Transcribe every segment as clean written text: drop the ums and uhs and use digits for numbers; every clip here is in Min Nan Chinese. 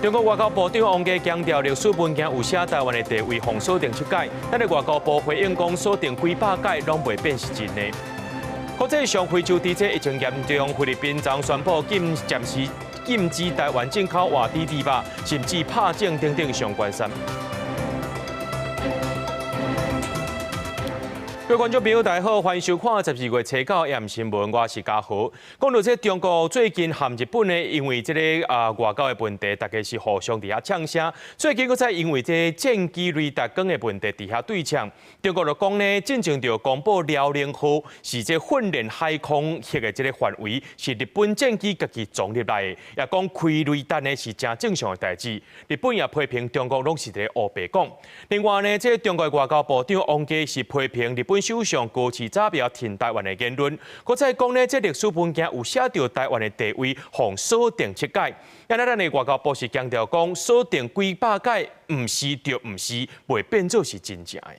中國外交部長王毅強調，歷史文件有寫台灣的地位，予鎖定七擺。咱的外交部回應講，鎖定幾百擺攏袂變是真的。國際上非洲豬瘟疫情嚴重，菲律賓昨宣布禁暫時禁止台灣進口活豬豬肉，甚至拍種等等相關產品。各位觀眾朋友，大家好，歡迎收看12月初九 AM 新聞，我是嘉豪。講到這中國最近和日本呢，因為這个外交的問題，大家是互相佇遐嗆聲。最近閣再因為這戰機雷達管的問題，佇遐對嗆。中國就講呢，進前就公布遼寧號是這訓練海空域的這个範圍，是日本戰機家己裝入來的，也講開雷達呢是誠正常的代誌。日本也批評中國攏是佇咧烏白講。另外呢，這个中國外交部長王毅是批評日本首相高市早苗挺台灣的言論，閣再講呢，這歷史文件有寫著台灣的地位，予鎖定七擺。啊，咱的外交部是強調講，鎖定幾百擺，毋是就毋是，袂變做是真正的。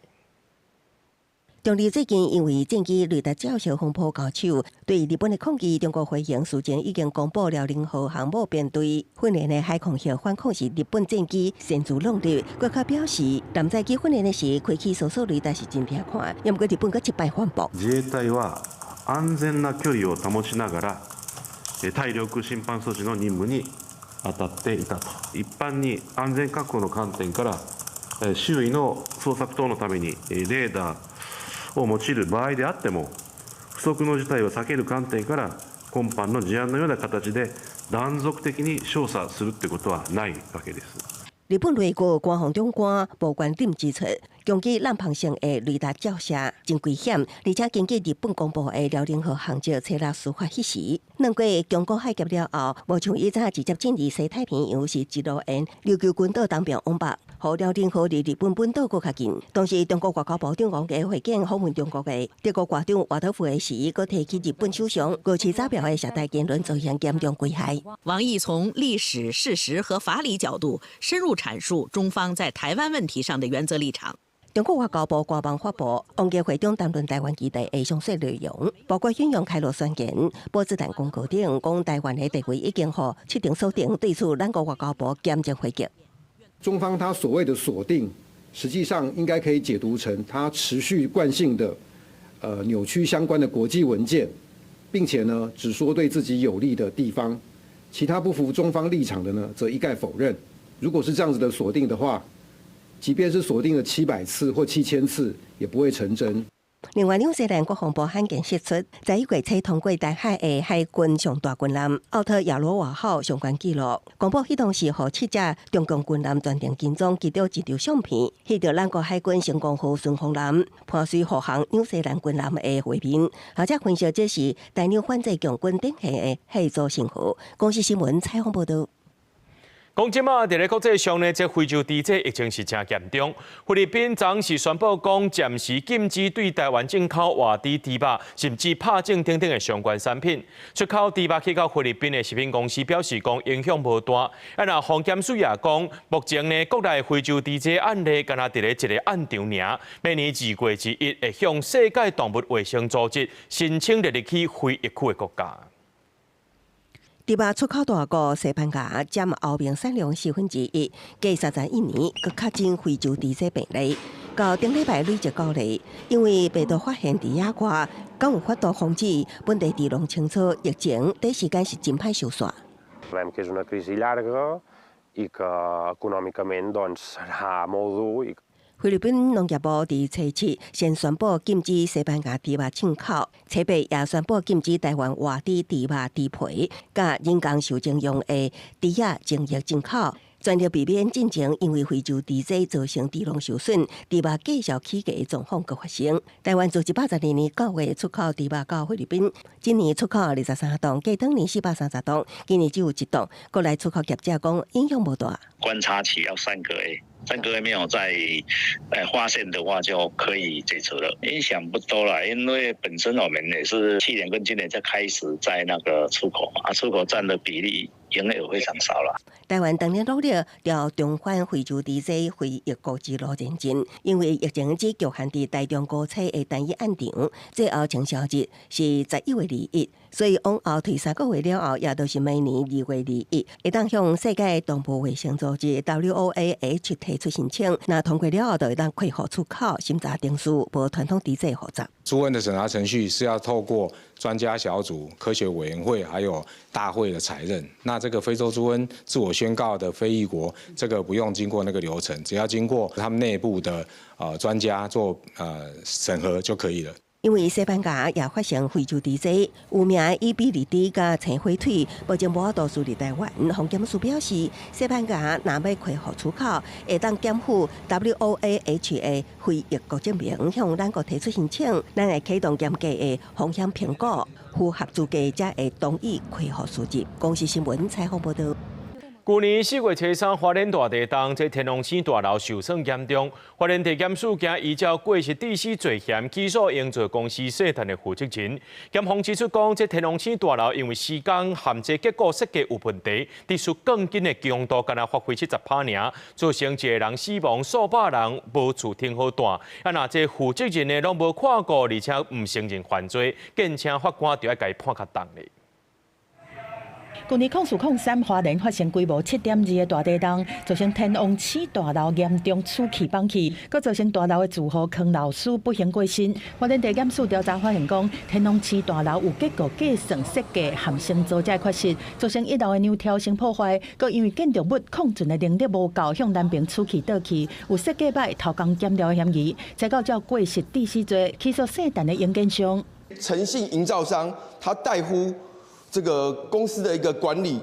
中日最近因為戰機雷達照射風波交手，對日本的抗議，中國回應事前已經公布遼寧號航母編隊訓練的海空域反抗是日本戰機擅自弄入。閣較表示，艦載機訓練的時開啟搜索雷達是真聽看，毋過日本閣一擺反駁。自衛隊は安全な距離を保ちながら、対領空侵犯阻止の任務に當たっていたと。一般に安全確保の観點から周囲の捜索等のためにレーダーを用いる場合であっても、不測の事態を避ける観點から今般の事案のような形で斷続的に照射するってことはないわけです。日本內閣官房長官無關點指出，攻擊南方線的雷達照射真危險，而且根據日本公布的遼寧號航跡初六事發彼時，兩過宮古海峽了後，無像以前直接進入西太平洋，是一路沿琉球群島東邊往北，予遼寧號離日本本島閣較近。當時中國外交部長王毅會見訪問中國的德國外長沃德福時，閣提起日本首相高市早苗的涉台言論造成嚴重危害。王毅從歷史事實和法理角度深入闡述中方在台灣問題上的原則立場。中國外交部官網發布，王毅會中談論台灣議題的詳細內容，包括引用開羅宣言、波茨坦公告等，講台灣的地位已經予七成鎖定。對此，咱國外交部嚴正回擊。中方他所謂的鎖定，實際上應該可以解讀成他持續慣性的，扭曲相關的國際文件，並且呢，只說對自己有利的地方，其他不符中方立場的呢，則一概否認。如果是這樣子的鎖定的話，即便是鎖定了700次或7000次，也不會成真。另外，紐西蘭國防部罕見釋出，11月初通過台海的海軍上大軍艦奧特亞羅瓦號相關記錄，公布彼當時予七隻中共軍艦全程跟蹤，其中一張相片，翕著咱國海軍成功號順風艦伴隨護航紐西蘭軍艦的畫面，學者分析這是台紐反制共軍典型的合作信號。公視新聞採訪報導。講這馬佇咧國際上呢，這非洲豬瘟疫情是誠嚴重。菲律賓昨是宣布講，暫時禁止對台灣進口活豬豬肉，甚至拍種等等的相關產品。出口豬肉去到菲律賓的食品公司表示講，影響無大。啊，若防檢署也講，目前呢國內非洲豬瘟案例敢若佇咧一个暗場爾。明年2月21會向世界動物衛生組織申請列入去非疫區的國家。豬肉出口大國西班牙佔歐盟產量1/4，過31年，閣確診非洲豬瘟病例，到頂禮拜累積九例，因為病毒發現佇野外，敢有法度防止本地豬農清楚疫情，短時間是真歹收煞。 Sabem que és una crisi llarga i que econòmicament doncs serà molt dur i 菲律賓農業部佇初七先宣布禁止西班牙豬肉進口，初八也宣布禁止台灣活豬豬肉、豬皮，佮人工受精用的豬仔精液進口，全力避免進前因為非洲豬瘟造成豬農受損、豬肉繼續起價的狀況閣發生。台灣自112年9月出口豬肉到菲律賓，今年出口23噸，過當年430噸，今年只有一噸。國內出口業者講影響無大。觀察期要三個月。3個月沒有再發現的話，就可以解除了。影響不多啦，因為本身我們也是去年跟今年才開始在那個出口嘛，出口佔的比例營業額非常少啦。台灣當然努力朝重返非洲豬隻非疫國之路前進，因為疫情只局限佇台中高鐵的單一案場，最後清消日是11月21，所以往後推3個月了後，也就是明年2月21，會當向世界動物衛生組織 WOAH 提出申請，若通過了後，就會當恢復出口審查程序，無傳統豬隻複雜。豬瘟的審查程序是要透過專家小組、科學委員會還有大會的採認。那這個非洲豬瘟自我宣告的非疫國，這個不用經過那個流程，只要經過他們內部的專家做審核就可以了。因為西班牙也發生非洲豬隻，有名的伊比利豬佮青火腿，目前無法度輸入台灣。防檢署表示，西班牙若欲恢復出口，會當檢附 WOAH 的非疫國證明，向咱國提出申請，咱會啟動嚴格的風險評估，符合資格才會同意恢復輸入。公視新聞採訪報導。舊年4月初三，花蓮大地動，這天王星大樓受損嚴重。花蓮地檢署今依照過失致死罪嫌起訴營造公司世陳的負責人。檢方指出講，這天王星大樓因為施工和這結構設計有問題，地處鋼筋的強度干焦發揮70%爾，造成一個人死亡，數百人無厝通好蹛。啊，若這負責人呢攏無看顧，而且毋承認犯罪，建請法官就愛共伊判較重咧。舊年04/03，花蓮發生規模7.2的大地動，造成天王星大樓嚴重土氣崩去，閣造成大樓的住戶康老師不幸過身。花蓮地檢署調查發現，講天王星大樓有結構計算設計和承造者的缺失，造成一樓的梁柱先破壞，閣因為建築物抗震的能力無夠，向南爿土氣倒去，有設計䆀偷工減料的嫌疑。裁決照過失致死罪起訴姓陳的營建商。陳姓營造商，他怠忽這個公司的一個管理，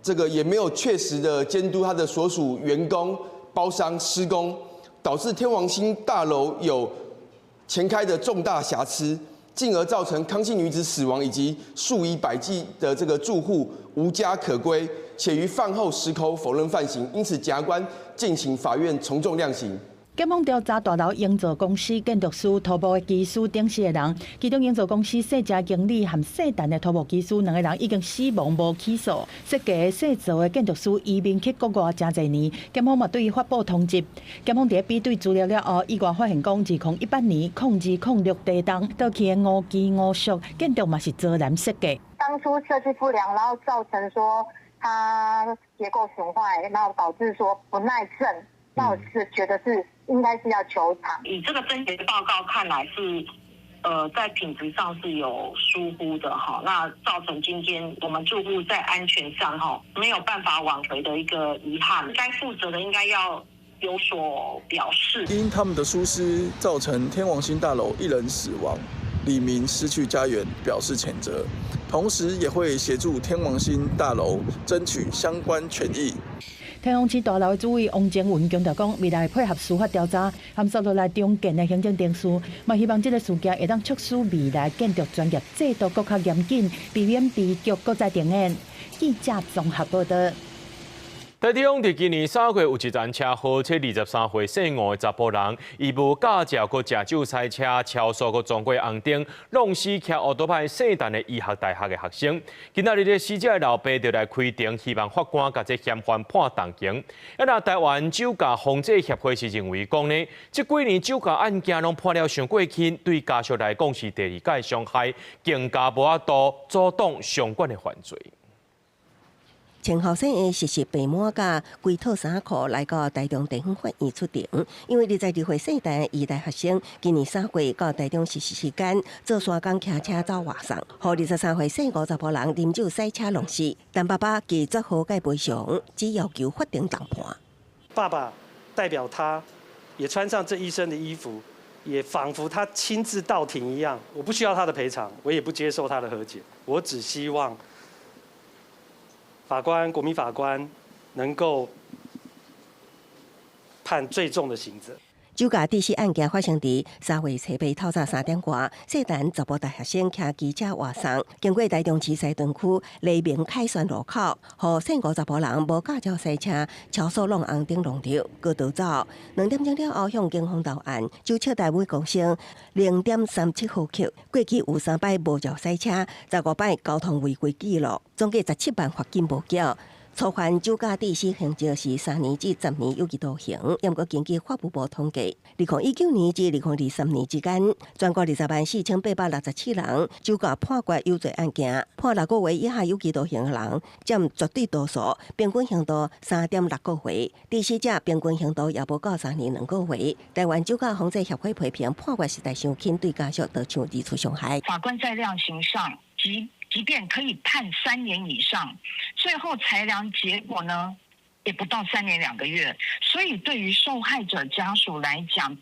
這個也沒有確實的監督他的所屬員工、包商施工，導致天王星大樓有前開的重大瑕疵，進而造成康姓女子死亡以及數以百計的這個住戶無家可歸，且於犯後矢口否認犯行，因此檢察官敬請法院從重量刑。檢方調查大樓營造公司建築師、土木的技師等四個人，其中營造公司細謝經理和姓陳的土木技師兩個人已經死亡無起訴。設計製造的建築師移民去國外誠濟年，檢方嘛對伊發布通緝。檢方佇比對資料了後，意外發現講，2018年02/06地動倒去的五期五宿建築嘛是遭難設計。當初設計不良，然後造成說它結構損壞，然後導致說不耐震。那我是覺得是應該是要求償。以這個偵結報告看來是，在品質上是有疏忽的哈，那造成今天我們住戶在安全上哈沒有辦法挽回的一個遺憾，該負責的應該要有所表示。因他們的疏失造成天王星大樓一人死亡，里民失去家園，表示譴責，同時也會協助天王星大樓爭取相關權益。天王星大樓的主委王正文強調講，未來會配合司法調查，含續落來重建的行政程序，嘛希望這個事件會當促使未來建築專業制度閣較嚴謹，避免悲劇閣再重演。記者綜合報導。台中佇今年3月有一場車禍，這23歲姓吳的查埔人，伊無駕照，閣食酒駛車，超速閣撞過紅燈，弄死騎歐多擺姓陳的醫學大學的學生。今仔日的死者的老爸就來開庭，希望法官共這嫌犯判重刑。啊，若台灣酒駕防制協會是認為講呢，這幾年酒駕案件攏判了傷過輕，對家屬來講是第二擺傷害，更加無法度阻擋相關的犯罪。穿後生的實習白帽佮規套衫褲來到台中地方法院出庭，因為22歲姓陳醫大學生今年3月到台中實習期間做山工騎車走外送，予23歲姓吳查埔人啉酒駛車弄死，但爸爸拒絕和解賠償，只要求法定重判。爸爸代表他，也穿上這醫生的衣服，也仿佛他親自到庭一樣。我不需要他的賠償，我也不接受他的和解，我只希望法官、國民法官能夠判最重的刑責。酒駕致死案件發生佇3月初八透早3點外，姓陳查埔大學生騎機車外送，經過台中市西屯區黎明凱旋路口，予姓吳查埔人無駕照駛車超速挵紅燈挵著，閣逃走。2點鐘了後向警方投案，酒測單每公升0.37毫克。過去有三擺無照駛車，15擺交通違規記錄，總計17萬罰金無繳。初犯酒駕致死刑罰是3年至10年有期徒刑。毋過根據法務部統計，2019年至2023年之間，全國204,867人酒駕判決有罪案件，判6個月以下有期徒刑的人佔絕對多數，平均刑度3.6個月。致死者平均刑度也無到3年2個月。台灣酒駕防制協會批評判決實在傷輕，對家屬造成二次傷害。法官在量刑上，即便可以判3年以上，最後裁量結果呢，也不到3年2個月。所以對於受害者家屬來講，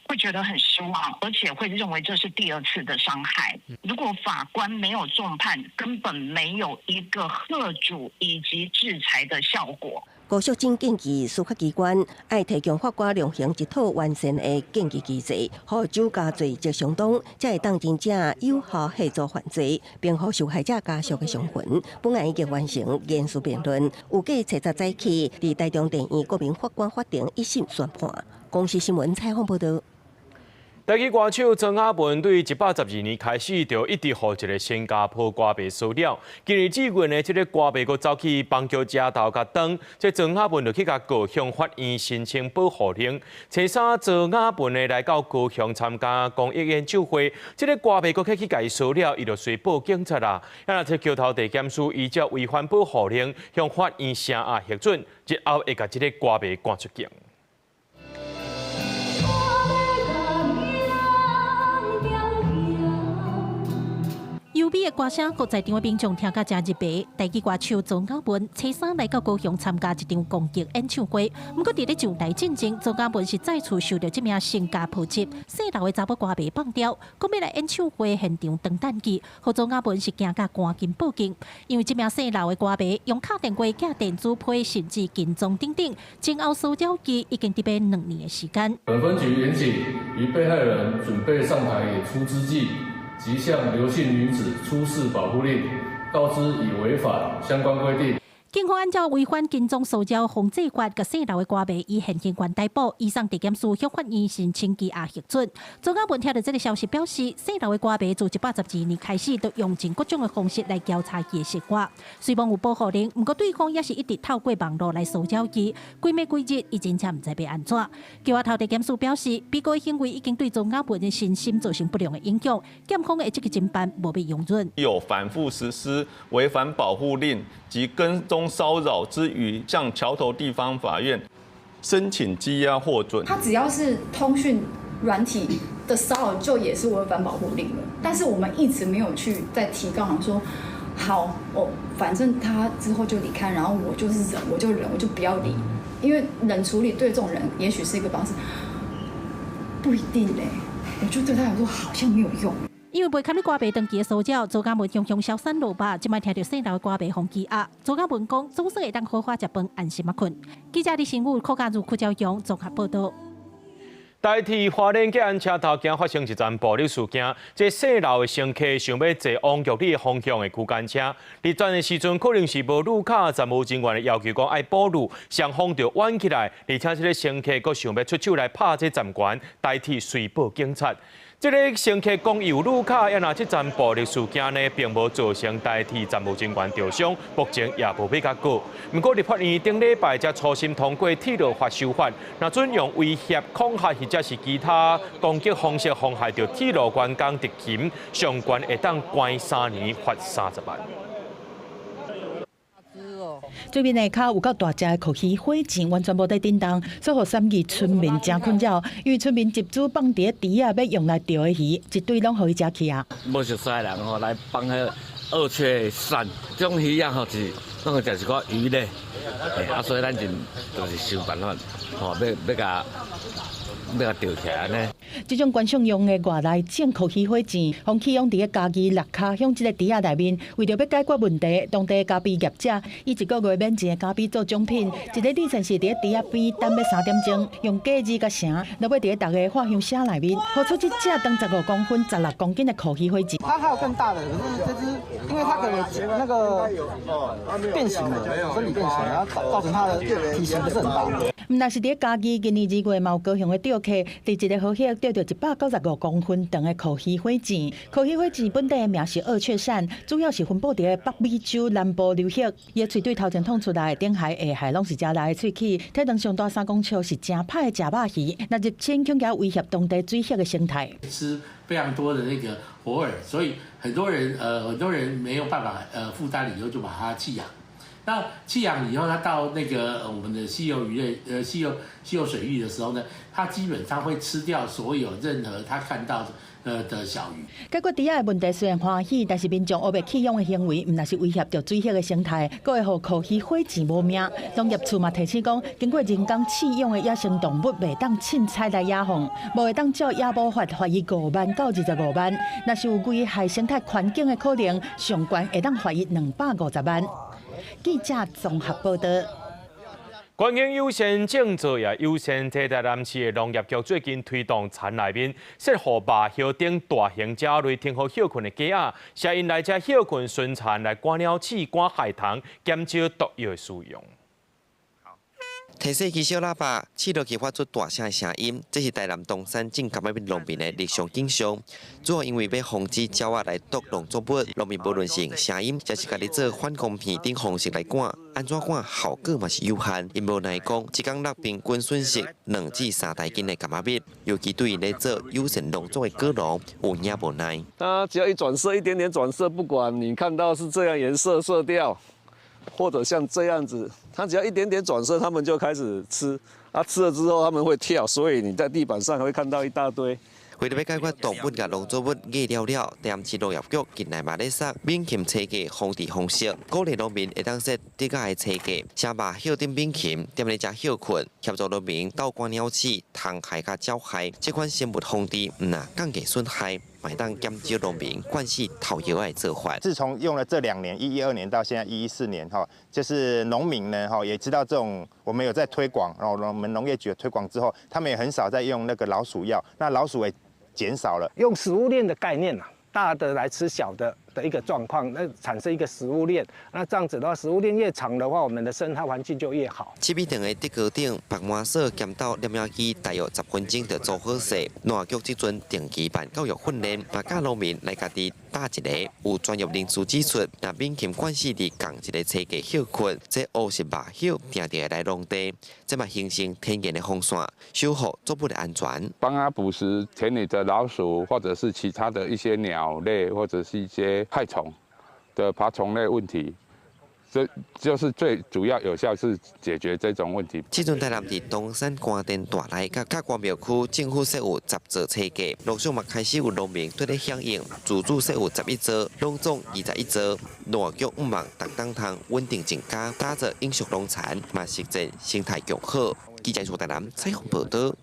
會覺得很失望，而且會認為這是第二次的傷害。如果法官沒有重判，根本沒有一個嚇阻以及制裁的效果。高淑貞建議司法機關愛提供法官量刑一套完善的建議機制，予酒駕罪責相當，才會當真正有效嚇阻犯罪，並予受害者家屬的傷痕。本案已經完成言詞辯論，預計初十早起佇台中地院國民法官法庭一審宣判。公視新聞採訪報導。台語歌手莊雅文對112年開始就一直予一个新加坡歌迷騷擾。今年四月呢，這个歌迷閣走去邦橋街頭共擋，這莊雅文就去共告向法院申請保護令。初三，莊雅文呢來到高雄參加公益演唱會，這个歌迷閣去共伊騷擾，伊就隨報警察啦。啊，這橋頭地檢署依照違反保護令，向法院聲押核准，日後會共這个歌迷趕出境。優美的歌聲，閣在場的民眾聽甲誠入迷。台語歌手莊雅文初三來到高雄參加一場公益演唱會，毋過佇咧上台進前，莊雅文是再次受著這名新加坡籍細路的查某歌迷放刁，講欲來演唱會現場當等伊，予莊雅文是驚甲趕緊報警。因為這名細路的歌迷用敲電話、寄電子批，甚至跟蹤等等，前後騷擾伊已經得欲2年的時間。本分局員警於被害人準備上台演出之際，即向劉姓女子出示保護令，告知已違反相關規定。警方按照違反跟蹤騷擾防制法，共細路的歌迷以現行犯逮捕，移送地檢署向法院申請羈押核准。莊雅文聽著這个消息表示，細路的歌迷自112年開始，都用盡各種的方式來調查伊的生活。雖罔有保護令，毋過對方也是一直透過網路來騷擾伊，幾暝幾日，伊真正毋知欲按怎。橋仔頭地檢署表示，被告的行為已經對莊雅文的身心造成不良的影響，檢方會積極偵辦，無欲容忍。有反覆實施違反保護令及跟蹤騷擾之餘，向橋頭地方法院申請羈押獲准。他只要是通訊軟體的騷擾，就也是違反保護令了。但是我們一直沒有去再提告，說好，我反正他之後就離開，然後我就是忍，我就忍，我就不要理，因為冷處理對這種人也許是一個方式，不一定嘞。我就對他來說好像沒有用。因為袂堪你歌迷長期的騷擾，莊雅文雄雄消散落肉，這擺聽著細路的歌迷予羈押，莊雅文講總算會當好好食飯，安心仔睏。記者李新武、柯家如、柯昭陽綜合報導。台鐵花蓮捷安車頭今發生一樁暴力事件，這細路的乘客想欲坐往玉里方向的區間車，佇轉的時陣可能是無路卡，站務人員的要求講愛補路，雙方就冤起來，而且這个乘客閣想欲出手來拍這站員，台鐵隨報警察。這个乘客講有路卡，也若這樁暴力事件呢，並無造成台鐵站務人員著傷，目前也無欲共告。毋過立法院頂禮拜才初審通過鐵路法修法，若準用威脅、恐嚇或者是其他攻擊方式妨害著鐵路員工執勤，上懸會當關3年，罰30萬。水面下跤有夠大隻的蛞蝓火箭，完全無佇振動，所以予三義村民誠困擾。因為村民集資放佇咧池仔，欲用來釣的魚，一堆攏予伊食去啊。無熟似的人吼來放彼鱷雀鱔，這種魚仔吼是攏會食一寡魚類，啊，所以咱就是想辦法吼，欲共釣起來按呢。這種觀賞用的外來種蛞蝓火箭，予棄養佇咧嘉義蚋卡鄉這個池仔內面，為著欲解決問題，當地咖啡業者以一個月免錢的咖啡做獎品，一个里程是佇咧池仔邊等欲3點鐘，用計字佮繩，落尾佇咧逐个畫鄉社內面，孵出這隻長15公分、16公斤的蛞蝓火箭。它還有更大的，可是這隻，因為它可能那個變形了，身體變形，然後造成它的體型不是很大。毋但是佇咧嘉義，今年2月嘛有高雄的釣客，佇一个河溪釣釣著195公分長的蛞蝓火箭。蛞蝓火箭本底的名是鱷雀鱔，主要是分布佇北美洲南部流域。伊的喙對頭前吐出來，頂頦下頦攏是食力的喙齒，體長上大3公尺，是誠歹的食肉魚。若入侵，恐驚威脅當地水域的生態。吃非常多的那個活饵，所以很多人沒有辦法負擔以後就把它棄養。那棄養以後，它到那個我們的溪流魚類，溪流水域的時候呢，它基本上會吃掉所有任何它看到的小魚。解決豬仔的問題雖然歡喜，但是民眾烏白棄養的行為，毋但是威脅著水域的生態，閣會予蛞蝓火箭無命。農業處嘛提醒講，經過人工飼養的野生動物袂當凊彩來野放，無會當照野捕法罰伊5萬到25萬。若是有危害生態環境的可能，上懸會當罰伊250萬。記者綜合報導。環境友善種作業優先，這台南市的農業局最近推動田內面設予肉葉等大型鳥類停予歇睏的架仔，吸𪜶來遮歇睏巡田來趕鳥鼠、趕害蟲，減少毒藥的使用。提細支小喇叭，試落去發出大聲的聲音，這是台南東山種柑仔蜜農民的日常景象。主要因為欲防止鳥仔來啄農作物，農民無論是用聲音，抑是家己做反光片等方式來趕，按怎趕效果嘛是有限。𪜶無奈講，一工落平均損失2至3大斤的柑仔蜜，尤其對𪜶咧做友善農作的果農有影無奈。它只要一轉色，一點點轉色，不管你看到是這樣顏色色調，或者像這樣子，它只要一點點轉色，它們就開始吃。啊，吃了之後他們會跳，所以你在地板上會看到一大堆。為著欲解決動物佮農作物咬了了，台南市農業局近來嘛咧設猛禽炊架防治方式，鼓勵農民會當設豬仔的炊架，像肉葉頂猛禽踮咧遮歇睏，協助農民鬥趕鳥鼠、蟲害佮鳥害，這款生物防治毋但降低損害，嘛會當減少農民慣勢投藥的做法。自從用了這2年，112年到現在114年，哈，就是農民呢，哈，也知道這種我們有在推廣，然後我們農業局推廣之後，他們也很少在用那個老鼠藥，那老鼠也減少了。用食物鏈的概念啊，大的來吃小的的一個狀況，那產生一個食物鏈，那這樣子的話，食物鏈越長的話，我們的生態環境就越好。七米長的竹篙頂，縛滿索兼鬥攝影機，大約10分鐘就做好勢。農業局這陣定期辦教育訓練，嘛教農民來家己搭一個。有專業人士指出，若猛禽慣勢佇仝一个炊架歇睏，這烏色肉葉定定會來農地，這嘛形成天然的防線，守護作物的安全。幫他捕食田裡的老鼠，或者是其他的一些鳥類，或者是一些害蟲的爬蟲類問題，這就是最主要有效是解決這種問題。這陣台南佇東山關電大內佮佮關廟區政府設有10座炊架，陸續嘛開始有農民對咧響應，自主設有11座，攏總21座。農業局向望逐冬通穩定增加，打造永續農田，嘛實踐生態共好。記者蘇台南採訪報導。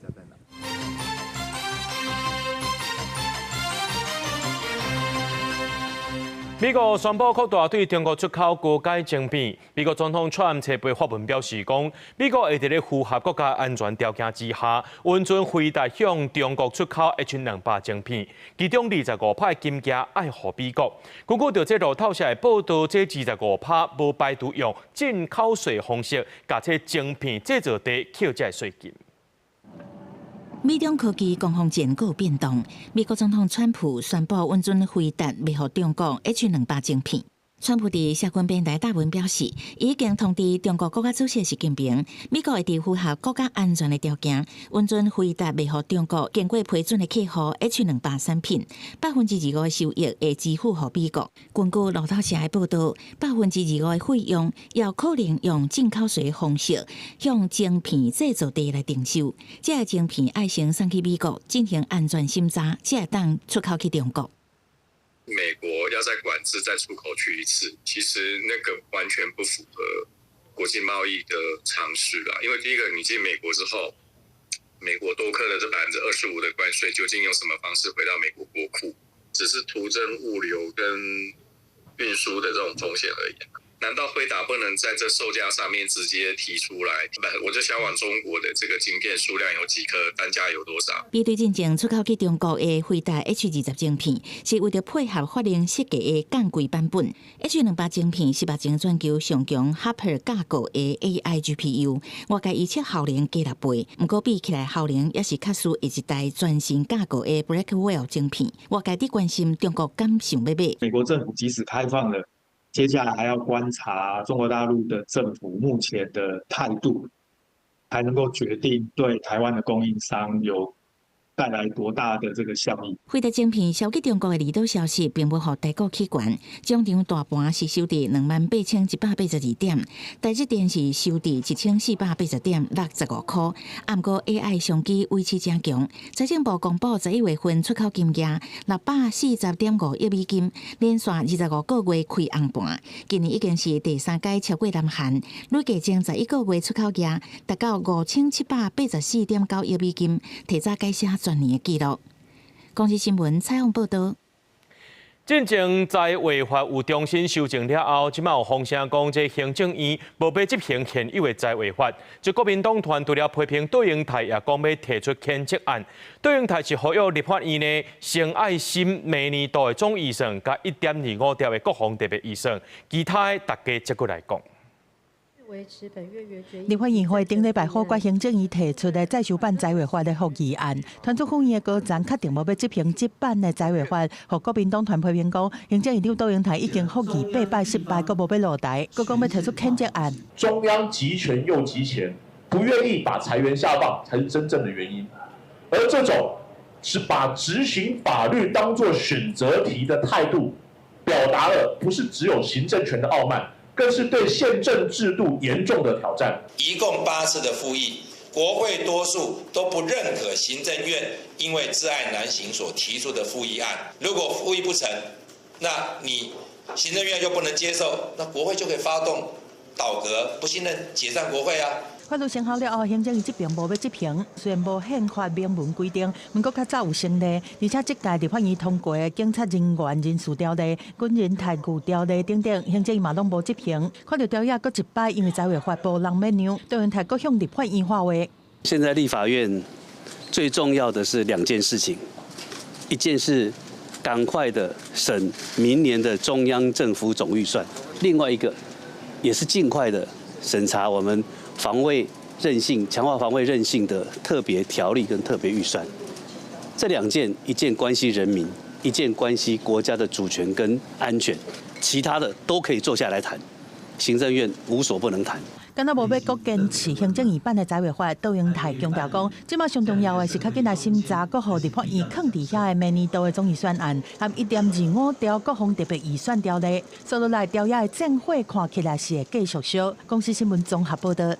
美國宣布擴大對中國出口高階晶片。美國總統川普初發文表示講，美國會佇咧符合國家安全條件之下，允准輝達向中國出口 H200晶片，其中25%的金價愛予美國。根據著這路透社的報導，這25%無排除用進口稅方式，共這晶片製造地扣這稅金。美中科技攻防戰閣有變動，美國總統川普宣布允准輝達賣予中國 H200晶片。川普佇社群平台貼文表示，已經通知中國國家主席習近平，美國會佇符合國家安全的條件，允准輝達賣予中國經過批准的客戶 H200產品，25%的收益會支付予美國。根據路透社的報導，25%的費用有可能用進口稅方式向晶片製造地來徵收，這个晶片愛先送去美國進行安全審查，才會當出口去中國。美國要再管制、再出口去一次，其實那個完全不符合國際貿易的常識啦。因為第一個，你進美國之後，美國多課的這25%的關稅，究竟用什麼方式回到美國國庫？只是徒增物流跟運輸的這種風險而已。難道輝達不能在這售價上面直接提出來？我就銷往中國的這個晶片數量有幾顆，單價有多少？比對進前出口去中國的輝達 H 二十晶片，是為著配合法令設計的降規版本。H 兩百晶片是目前全球上強 Hopper 架構的 AI GPU，外界預測效能加六倍。毋過比起來效能也是較輸下一代全新架構的 Blackwell 晶片。外界佇關心中國敢想欲買？美國政府即使開放了，接下來還要觀察中國大陸的政府目前的態度，才能夠決定對台灣的供應商有帶來多大的這個效益。輝達晶片銷去中國的利多消息，並無予台股起懸，終場大盤是收佇28,182點，台積電是收佇1480.65塊。毋過 AI 商機維持誠強，財政部公布11月份出口金額640.5億美金，連續25個月開紅盤。今年已經是第三擺超過南韓，累計前11個月出口額達到5784.9億美金，提早改寫全年的紀錄。公視新聞採訪報導。進前災劃法有重新修正了後，這馬有風聲講，這行政院無欲執行現有的災劃法。這國民黨團除了批評卓榮泰，也講欲提出譴責案。卓榮泰是呼籲立法院呢，先愛審明年度的總預算，佮1.25兆的國防特別預算，其他的大家接過來講。立法院會頂禮拜否決行政院提出的再修版災劃法的覆議案，傳出府院的高層確定無欲執行這版的災劃法，予國民黨團批評講，行政院長卓榮泰已經覆議八擺失敗，閣無欲落台，閣講欲提出譴責案。中央集權又集錢，不願意把財源下放，才是真正的原因。而這種是把執行法律當作選擇題的態度，表達了不是只有行政權的傲慢。更是對憲政制度嚴重的挑戰。一共八次的覆議，國會多數都不認可行政院因為窒礙難行所提出的覆議案。如果覆議不成，那你行政院又不能接受，那國會就可以發動倒閣、不信任、解散國會啊。法律生效了後，行政院這邊無欲執行，雖然無憲法明文規定，毋過較早有先例，而且這屆立法院通過的警察人員人事條例、軍人待遇條例等等，行政院嘛攏無執行。看著條約閣一擺，因為災劃法無人欲讓，卓榮泰閣向立法院發話。現在立法院最重要的是兩件事情，一件是趕快的審明年的中央政府總預算，另外一個也是盡快的審查我們防衛韌性、強化防衛韌性的特別條例跟特別預算。這兩件，一件關係人民，一件關係國家的主權跟安全，其他的都可以坐下來談，行政院無所不能談。敢若無欲閣堅持行政院版的災劃法，卓榮泰強調講，這馬上重要的是較緊來審查閣予立法院囥佇遐的明年度的總預算案，和1.25兆國防特別預算條例，紲落來朝野的戰火看起來是會繼續燒。公視新聞綜合報導。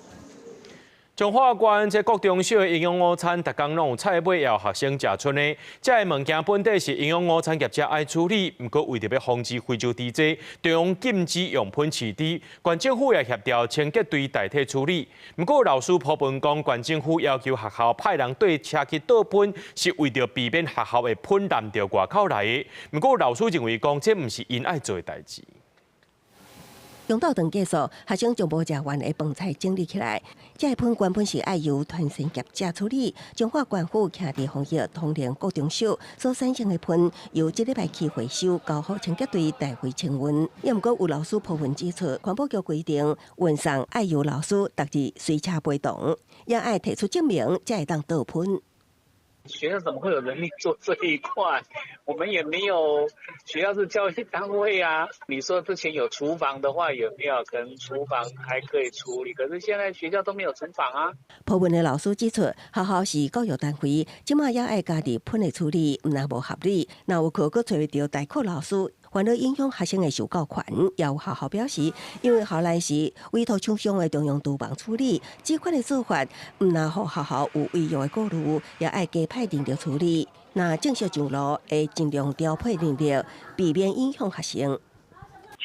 彰化縣這國中小的營養午餐，逐工攏有菜尾予學生食賰的。這个物件本底是營養午餐業者愛處理，毋過為著欲防止非洲豬災，中央禁止用噴飼豬，縣政府也協調清潔隊代替處理。毋過老師批評講，縣政府要求學校派人綴車去倒噴，是為著避免學校會噴濫著外口來的。毋過老師認為講，這毋是𪜶愛做的代誌。中晝頓結束，學生將無食完的飯菜整理起來。這個噴原本是愛由團膳業者處理。彰化縣府徛佇防疫統聯國中小所產生的噴，由這禮拜起回收，交予清潔隊代為清運。也毋過有老師批評指出，環保局規定運送愛由老師獨自隨車陪同，也愛提出證明，才會當倒噴。學校怎麼會有能力做這一塊？我們也沒有，學校是教育單位啊。你說之前有廚房的話，有沒有可能廚房還可以處理？可是現在學校都沒有廚房啊。部分的老師指出，學校是教育單位，這馬也愛家己噴的處理，毋但無合理，若有課閣揣袂著代課老師，反而影響學生的受教權。也有學校表示，因為校內是委託廠商的中央廚房處理，這款的做法，毋但予學校有違約的顧慮，也愛加派人力處理。若正式上路，會盡量調配人力，避免影響學生。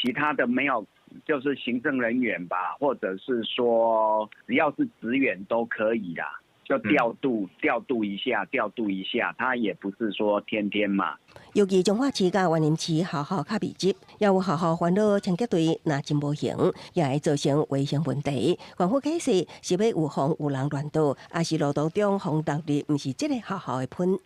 其他的沒有，就是行政人員吧，或者是說只要是職員都可以啦。就調度調度一下，調度一下，他也不是說天天嘛。尤其彰化市佮雲林市學校較密集，也有學校煩惱清潔隊若真無閒，也會造成衛生問題。縣府解釋是欲預防有人亂倒，抑是路途中予落入毋是這个學校的糞。